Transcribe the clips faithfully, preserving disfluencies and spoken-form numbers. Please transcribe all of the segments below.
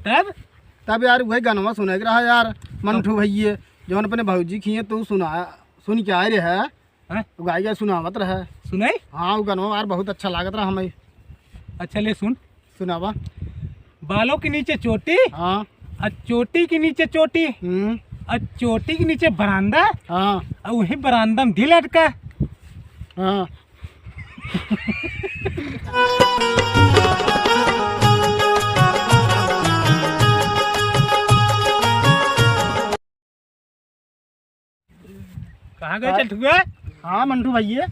तब? तब यार, वही गनवा सुने के रहा यार, मंटू भैया, जौन अपने भौजी खिए, तू सुना, सुन के आए रहे। हैं? वो गाय गाय सुनावत रहे। सुनाई? हाँ, वो गनवा यार, बहुत अच्छा लागत रहा हमें। अच्छा, ले सुन। सुनावा। बालों के नीचे चोटी, हाँ। और चोटी के नीचे चोटी, हम्म। और चोटी के नीचे बरामदा, हाँ। और वही बरामदा में दिल अटका। हाँ। कहाँ गए का-, चंटुआ? हाँ मंटू भैया।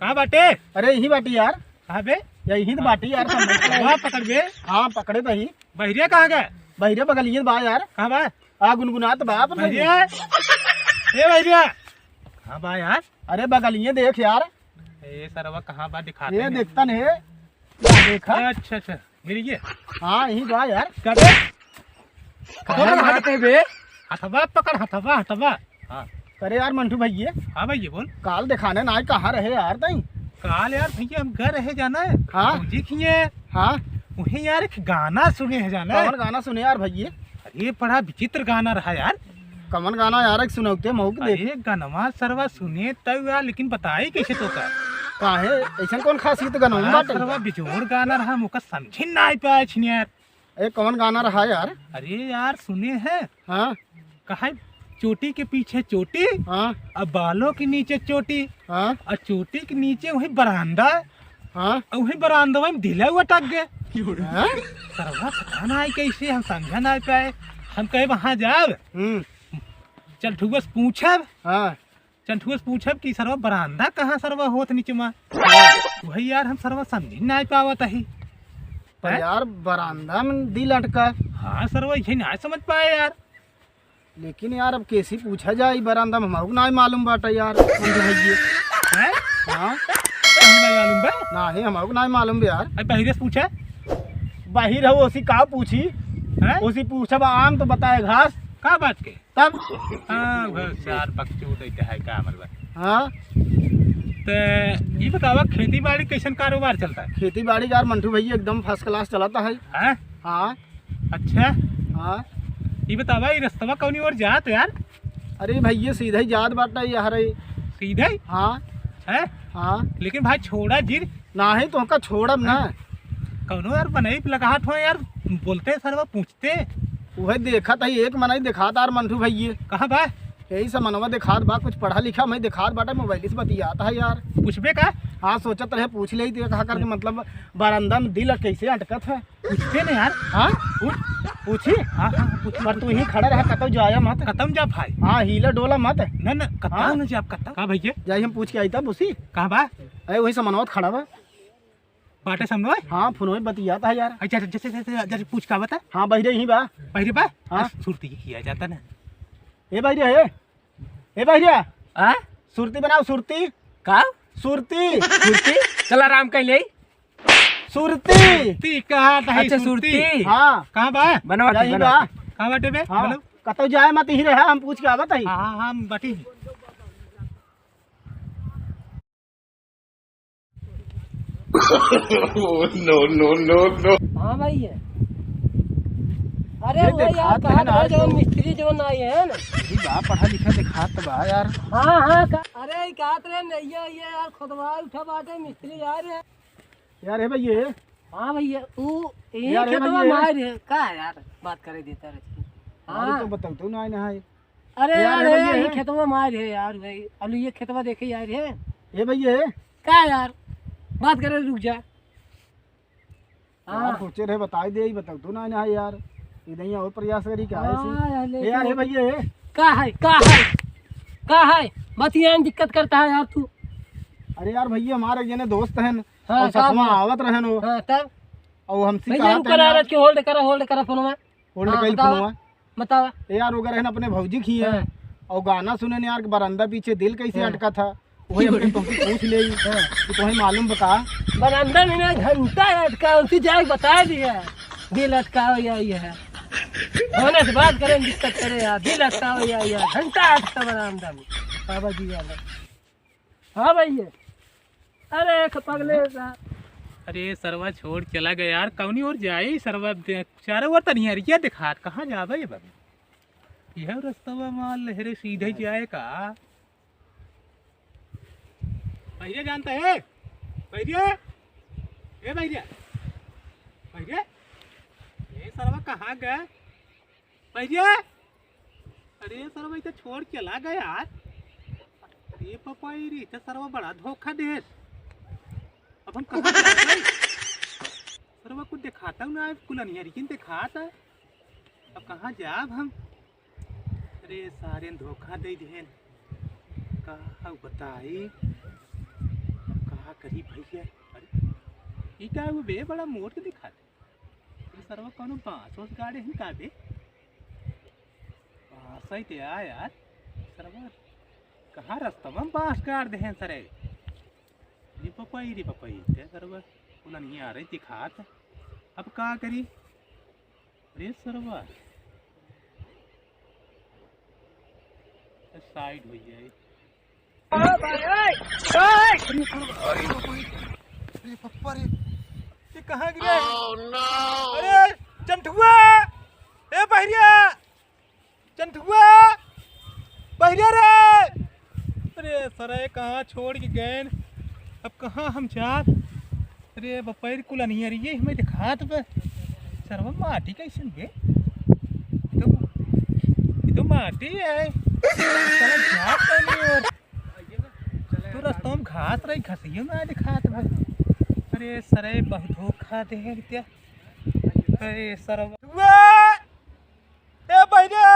कहाँ बाटे? अरे यही बाटी यार। कहाँ बे? यही तो बाटी यार, सब। वाह, पकड़ बे। हाँ, पकड़े तो ही। बहिरिया कहाँ गए? बहिरिया बगलिए बा यार। कहाँ बा? आ, गुनगुनात बा अपन बहिरिया। ए बहिरिया, कहाँ बा यार? अरे बगलिए देख यार। ए सरवा, कहाँ बा? दिखाते ये नहीं। देखता नहीं। क्या देखा? अच्छा, अच्छा, मिल गया। हाँ, यही बा यार। कबे? कहाँ कहाँ बाटे बे? हथवा पकड़, हथवा, हथवा। हाँ। अरे यार मंटू भैया। हाँ भैया, बोल। काल दिखाने ना आए, कहाँ रहे यार तई? काल यार भैया, हम घर रहे जाना है। हाँ। भौजी खिए। हाँ। वहीं यार एक गाना सुने है जाना है। कौन गाना सुने यार भैया? अरे बड़ा विचित्र गाना रहा यार। कौन गाना यार, एक सुनौते मऊ के देख। अरे गनवा सरवा सुने तब यार, लेकिन बताई कैसे तो का? काहे? ऐसन कौन खासियत गनवा में बड़ा बाटे? सरवा बिजोड़ गाना रहा, मुका समझे ना आई पाए छिन यार। ए, कौन गाना रहा यार? अरे यार, सुने हैं? हाँ। कहा, चोटी के पीछे चोटी, हाँ। और बालों के नीचे चोटी, हाँ। और चोटी के नीचे वही बरामदा, हाँ। और वही बरामदा में दिला हुआ टक गए। हाँ? सरवा पता ना आई कैसे, हम समझा ना पाए। हम कहे वहाँ जाब, हम्म। चंटुआ से पूछब, हाँ। चंटुआ से पूछब कि सरवा बरामदा कहाँ सरवा होत नीचे मा? हाँ। वही यार हम सरवा समझ ना पावत ही। पर हैं? यार बरामदा में दिल अटका। हाँ सरवा, यही ना समझ पाए यार। लेकिन यार अब कैसे पूछा जाए, बरामदा में हमको ना मालूम बाटा यार, मंटू भैया। हैं? हाँ। हम ना मालूम बा? ना ही हमको ना मालूम बा यार। अब बहिरे से पूछे? बाहिर हो, उसी का पूछी? हैं? उसी पूछब आम तो बताए घास। का बात के? तब? हाँ, वो चार बकचोद देते है का हमर बा। हाँ। ते ई बतावा, खेती बाड़ी कैसन कारोबार चलता है? खेती बाड़ी यार मंटू भैया एकदम first class चलता है। हैं? हाँ। अच्छा। हाँ। ई बतावा, ई रस्तवा कौनी ओर जात यार? अरे भैया सीधे ही जात बाटा यार। सीधे ही? हाँ। हैं? हाँ। लेकिन भाई छोड़ा जिन। नाही तोहका छोड़ब ना। हैं? कौनो यार मनई लगात हो यार, बोलते सरवा पूछ ते? उहे देखत हई, एक मनई देखात यार मंटू भैया। कहाँ बा? यही समनवा देखात बा, कुछ पढ़ा लिखा मैं देखात बाटे, मोबाइल से बतियात है यार। पूछबे का? हाँ, सोचत रहे पूछ लेई, ते कहा करके, मतलब बरामदा में दिल कैसे अटकत है। पूछते नहीं यार। हाँ? पूछ। पूछी? हाँ, हाँ, पूछ, पर पूछ। तू ही खड़ा रहा, कतौ जाया मत। कतम जा भाई? हाँ, हीला डोला मत। ना, ना, कतम हाँ? न जा, कतम। का भैया? जाई हम पूछ के आई तब उसी। कहाँ बा? अरे वही समनवा खड़ा बा। बाटे सामने ओए? हाँ, फोन में बतियाता है यार। अच्छा, अच्छा, जैसे, जैसे, जैसे पूछ का बता? हाँ, बहिरे यहीं बा। बहिरे बा? हाँ। अरे, सुरती की किया जाता ना। ए बहिरे, ए। ए बहिरे। आ? सुरती बनाओ, सुरती। का? सुरती। सुरती? चल आराम कर ले। सुरती। सुरती कहा था, अच्छा, सुरती। सुरती। हाँ। कहाँ बा? बनवा के, यहीं बनवा बा। के। कहाँ बाटे बे? हाँ। मतलब? कतौ जाए मत, ही रहा, हम पूछ के आवत है। हाँ, हाँ, हाँ, हम बाटी। No, no, no, no। हाँ भाई है। अरे ये वो यार, देखात कहा है ना था आज जौन तो। मिस्त्री जौन आई है ना। जी बा, पढ़ा लिखा देखात बा यार। हाँ, हाँ, का-, अरे ई कहत रहे नहीं है, ये यार खोदवा उठा बाटे मिस्त्री यार है। यार है भैया। हाँ भैया, ऊ ये यार है खेतवा भैया। मार है। का है यार, बात करे देता रहे। अरे हाँ। तो बताओ तो ना, ना है। अरे यार, यार, ए ए, भैया, ई ए। खेतवा मार है यार भाई। अलो, ये खेतवा देखे यार, है। ए भैया, ए। का यार? बात करे, रुक जा। यार, हाँ। सोचे रहे, बताई दे, ई बताओ तो ना, ना है यार। इधर ही और प्रयास करी, का है हाँ, ऐसी? यार, ए यार, ए लेकिन भैया, ए। का है? का है? का है? बतिया में दिक्कत करता है यार तू। अरे यार, भैया, हमारे एक जने दोस्त हैं, हाँ, और का सतवा बोला? आवत रहन हो। हाँ, तब? और हमसे भैया, कहा रुका था ना, यार। रख के hold करा, hold करा फोनवा। Hold हाँ, कइल बतावा। फोनवा। बतावा। ए यार, ओकर रहन अपने भौजी खिए हाँ। और गाना सुने ने यार, बरामदा पीछे दिल कैसे हाँ। अटका था, वही अपने तुमसे पूछ ले हाँ। कि तुम्हें मालूम बता। बरामदा में ना घंटा अटका, उसी जाके बता दिया, दिल अटका हो या ये है। होने से बात करें, दिक्कत करे यार, दिल अटका हो या ये है, घंटा अटका बरामदा में। बाबा जी वाला। हाँ भैया। अरे, एक पगले सा। अरे सरवा छोड़ चला गया यार, कौनी ओर जाई सरवा? दे-, चारों ओर तनिहरिया देखात, कहाँ जाबे ये बाबू? यह रस्तवा मान लहरे सीधे जाए का? भैया जानता है? भैया, ए भैया, भैया, ए सरवा कहाँ गए? भैया, अरे सरवा इधर छोड़ के चला गया यार। अरे पपाई रे, इधर सरवा बड़ा धोखा दे। अब हम कहाँ जाई? सरवा कुछ देखाता हूँ ना, कुल अनियरिकिन देखाता। अब कहाँ जाब हम? अरे सारे धोखा दे दिहेन। का बताई? अब का करी भैया? अरे ई का वो बे बड़ा मोट के दिखाते। ये सरवा कौनो बांस ओस गाड़े हैं का बे? बांस ही ते आ यार। सरवा कहाँ रस्तवा में बांस गाड़ देहेन सरे? रे पपाई, रे पपाई, ते सरवा बोला नहीं आ रही दिखात। अब का करी? अरे सरवा, साइड हो जाए। अरे पप्पा रे, ये कहाँ गिरा है? अरे चंठुआ, ए बहरिया, चंठुआ, बहरिया रे। अरे सरे, कहाँ छोड़ के गए? अब कहाँ हम जाब? अरे बपैर कुल अनियरिये हमें दिखात बा। सरवा माटी कैसन बे? ये तो, ये तो माटी है। साला जात नहीं और तो रस्तवा में घास रही, घसियो ना दिखात बा। अरे सरे, बहुत धोखा दे है क्या? अरे सरवा। ए बहिरा,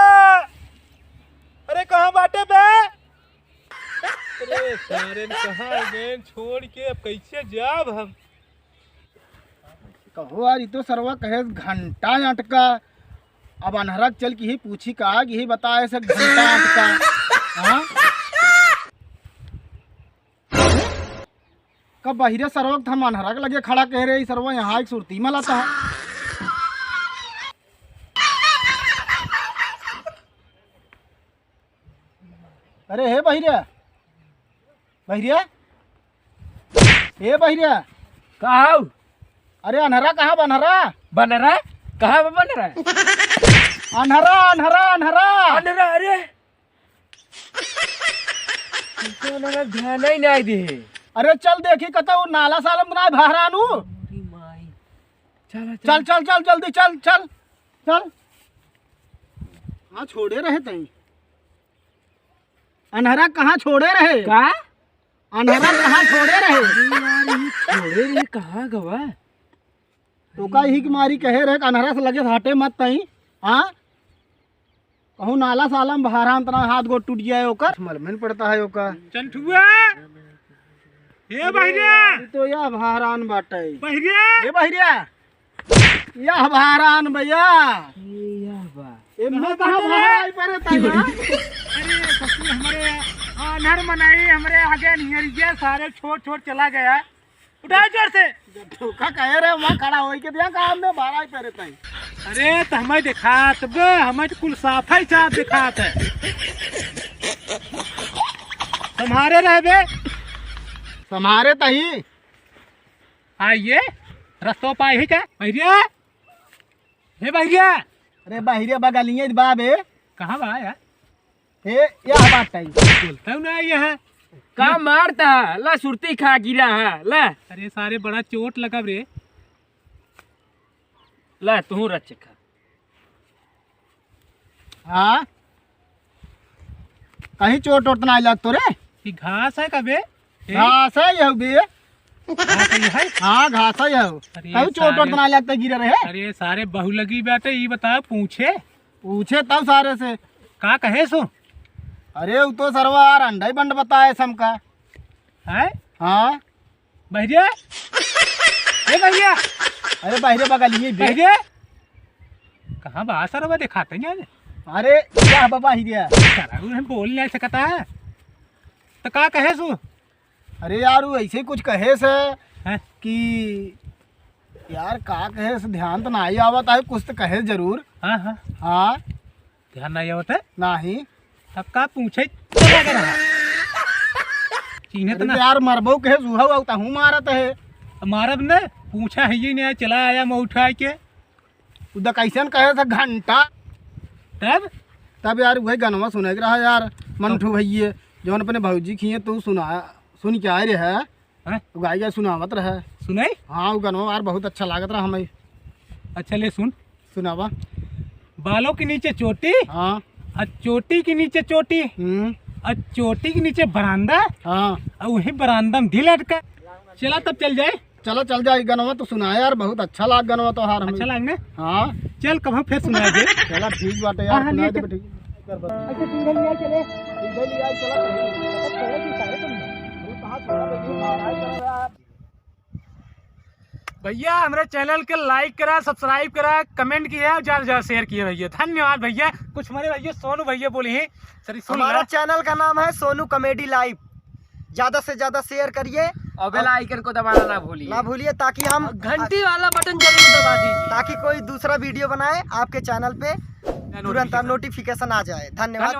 अरे कहाँ बाटे बे? अरे सारे ने कहाँ गए छोड़ के, अब कैसे जाब हम? कहो यार, ई तो सरवा कहे घंटा अटका। अब अन्हरा के चल के ही पूछी का, यही बताए से घंटा अटका। हाँ? कब बहिरे सरवा के हम अन्हरा के लगे खड़ा कह रहे, ई सरवा यहाँ एक सुरती में लाता है। अरे हे बहिरे, बहिरे, हे बहिरे। का हौ? अरे अन्हरा कहाँ बा, अन्हरा? बनरा? कहाँ बा बनरा? अन्हरा, अन्हरा, अन्हरा। अन्हरा, अरे। तो अन्हरा ध्यान ही नहीं दे। अरे चल देखी कतौ नाला सालम तो ना बहरानू। अरे माई। चल, चल। चल, चल, चल, जल्दी चल, चल, चल। हाँ, छोड़े रहे तई। अन्हरा कहाँ छोड़े रहे? का? अन्हरा कहाँ छोड़े रहे? अरे यार, ये छोड़े रहे, कहाँ गवा? तो का यही के मारी कहे रहे कि अन्हरा से लगे हटे मत तई। हाँ? कहूँ नाला साला में बहारा अंतना हाथ गोड़ टूट जाए ओकर। मलमे न पड़ता है ओकर। चंठुआ! हे बहिरिया! ये तो या बहारान बाटे। बहिरिया! हे बहिरिया! या बहारान भैया। ये या बा। ए, मैं कहाँ कहाँ बाहर बाटे? आई परे था यार? अरे, ससुर हमरे आन्हर मनाई, हमरे आगे नियर गया, सारे छोड़, छोड़ चला गया। उठाओ जोर से। जब धोखा कहे रहे, वहाँ खड़ा होई के दिया काम में बारह ही पहरे ताई। अरे, तो हमें दिखात बे, हमें तो कुल साफा ही साफ दिखात है। तुम्हारे रहे बे। तुम्हारे तही। आइए, रस्तो पाए ही क्या? भैया, हे बहिरिया। अरे बहिरिया बगलिए बा बे। कहाँ बा यार? हे, यह बात है। बोलता हूँ ना, यह है। का मारता है? ला सुरती खा गिरा है, ला। अरे सारे बड़ा चोट लगा रे। ला, तू रच खा। हाँ? कहीं चोट ओट ना लग तो रे? ई घास है का बे? ए? घास है यह बे। घास है, है? हाँ, घास है यह। अरे कहूँ चोट सारे ओट ना लगता गिरा रहे। अरे सारे बहु लगी बाटे, ई बताओ, पूछे? पूछे तब सारे से। का कहे सो? अरे, उ तो सरवा यार अंडा ही बंड बताए समका। हैं? हाँ। बहिरे? ए बहिरे? अरे बहिरे बगलिए बे। बहिरे? कहाँ बा सरवा, देखाते नहीं आज। अरे, क्या बा बहिरे? सारा उन्हें बोल नहीं सकता है। तो का कहे सो? अरे यार, वो ऐसे ही कुछ कहे से हैं? कि यार, का कहे से ध्यान तो ना ही आवत है, कुछ तो कहे जरूर। हाँ, हाँ। हाँ। ध्यान नहीं आवत है? नहीं। अब का पूछे? चला गया। चीन्हे तो अरे ना। यार, मरबो कहे सुहाव, आउ तहूँ मारत है। तो मारब ने। पूछा है ही नहीं, चला आया मैं उठा के। उदा कैसन कहे था घंटा? तब? तब यार वही गनवा सुने के रहा यार, मंटू भैया, जौन अपने भौजी खिए तू सुना, सुन के आए रहे। हैं? तो गाय गाय सुनावत रहे। सुनाई? हाँ, वो गनवा यार बहुत अच्छा लागत रहा हमें। अच्छा ले सुन। सुनावा। बालों के नीचे चोटी, हाँ। और चोटी के नीचे चोटी, हम्म। और चोटी के नीचे बरांदा, हाँ। और वही बरांदा में दिल अटका। चला तब चल जाए। चला चल जाए, गनवा तो सुनाए यार, बहुत अच्छा लाग गनवा तोहार हमें। अच्छा लाग ने? हाँ। चल कभो फिर सुना दे। चला ठीक बाटे यार, हाँ, हाँ, सुनाए ले दे चल। ठीक। अच्छा, सीधे लिया चले। सीधे लिया चला। अच्छा, चले कि सारे तुम। वो कहाँ छोड़ा भाई, ये मारा है, चलो यार। भैया, हमरे channel के like करा, subscribe करा, comment किया और ज्यादा से ज्यादा share किया भैया। धन्यवाद भैया। कुछ हमारे भैया सोनू भैया बोले हैं, सर, सुन हमारा ला। Channel का नाम है सोनू Comedy Live। ज्यादा से ज्यादा share करिए और bell और icon को दबाना ना भूलिए। ना भूलिए, ताकि हम घंटी वाला button जरूर दबा दीजिए। ताकि कोई दूसरा video बनाए, आपके channel पे तुरंत notification। Notification आ जाए। धन्यवाद।